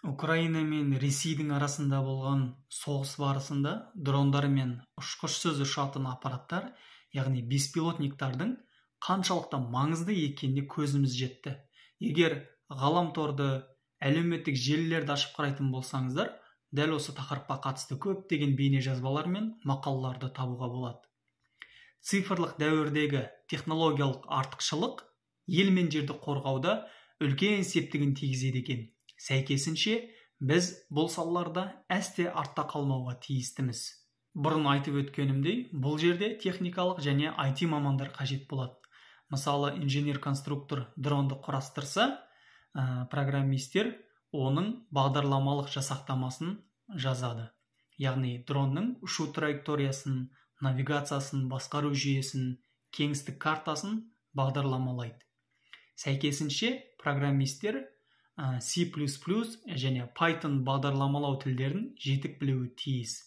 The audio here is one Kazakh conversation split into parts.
Украина мен Ресейдің арасында болған соғыс барысында дрондар мен ұшқышсыз ұшатын аппараттар, яғни беспилотниктардың қаншалықты маңызды екеніне көзіміз жетті. Егер ғаламторды, әлеуметтік желілерді ашып қарайтын болсаңыздар, дәл осы тақырыпқа қатысты көптеген бейнежазбалар мен мақалаларды табуға болады. Цифрлық дәуірдегі технологиялық артықшылық ел мен жерді қорғауда үлкен септігін тигізеді екен. Сәйкесінше, біз бұл салаларда әсте артта қалмауға тиістіміз. Бұрын айтып өткенімдей, бұл жерде техникалық және IT мамандар қажет болады. Мысалы, инженер-конструктор дронды құрастырса, программистер оның бағдарламалық жасақтамасын жазады. Яғни дронның ұшу траекториясын, навигациясын, басқару жүйесін, кеңістік картасын бағдарламалайды. Сәйкесінше, программистер C++ және Python бағдарламалау тілдерін жетік білуі тиіс.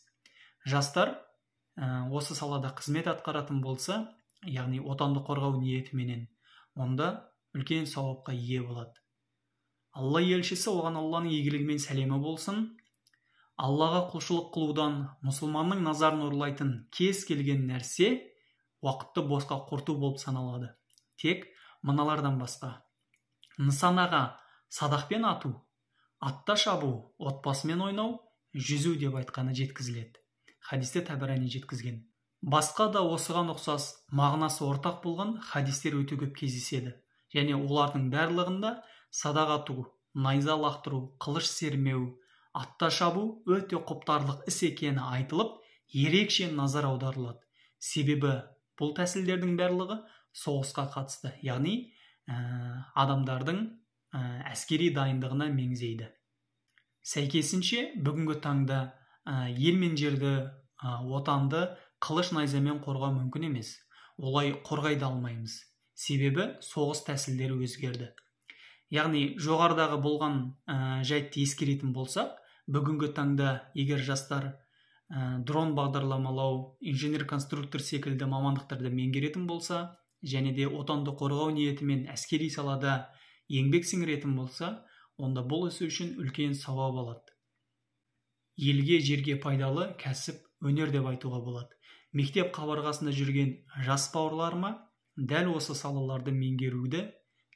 Жастар осы салада қызмет атқаратын болса, яғни отанды қорғау ниетіменен, онда үлкен сауапқа ие болады. Алла елшісі, оған Алланың игілігі мен сәлемі болсын, Аллаға құлшылық қылудан мұсылманның назарын ұрлайтын кез келген нәрсе уақытты босқа құрту болып саналады. Тек мыналардан басқа: нысанаға садақпен ату, атта шабу, отбасымен ойнау, жүзу деп айтқаны жеткізіледі. Хадисті Табарани жеткізген. Басқа да осыған ұқсас мағынасы ортақ болған хадистер өте көп кездеседі. Және олардың барлығында садақ ату, найза лақтыру, қылыш сермеу, атта шабу өте құптарлық іс екені айтылып, ерекше назар аударылады. Себебі бұл тәсілдердің барлығы соғысқа қатысты, яғни адамдардың әскери дайындығына меңзейді. Сәйкесінше, бүгінгі таңда ел мен жерді, отанды қылыш найзамен қорғау мүмкін емес. Олай қорғай да алмаймыз. Себебі соғыс тәсілдері өзгерді. Яғни жоғарыдағы болған жайтты ескеретін болсақ, бүгінгі таңда егер жастар дрон бағдарламалау, инженер-конструктор секілді мамандықтарды меңгеретін болса, және де отанды қорғау ниетімен әскери салада еңбек сіңіретін болса, онда бұл ісі үшін үлкен сауап алады. Елге, жерге пайдалы кәсіп, өнер деп айтуға болады. Мектеп қабырғасында жүрген жас бауырларыма дәл осы салаларды меңгеруді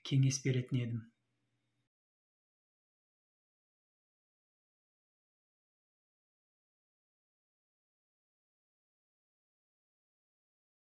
кеңес беретін едім.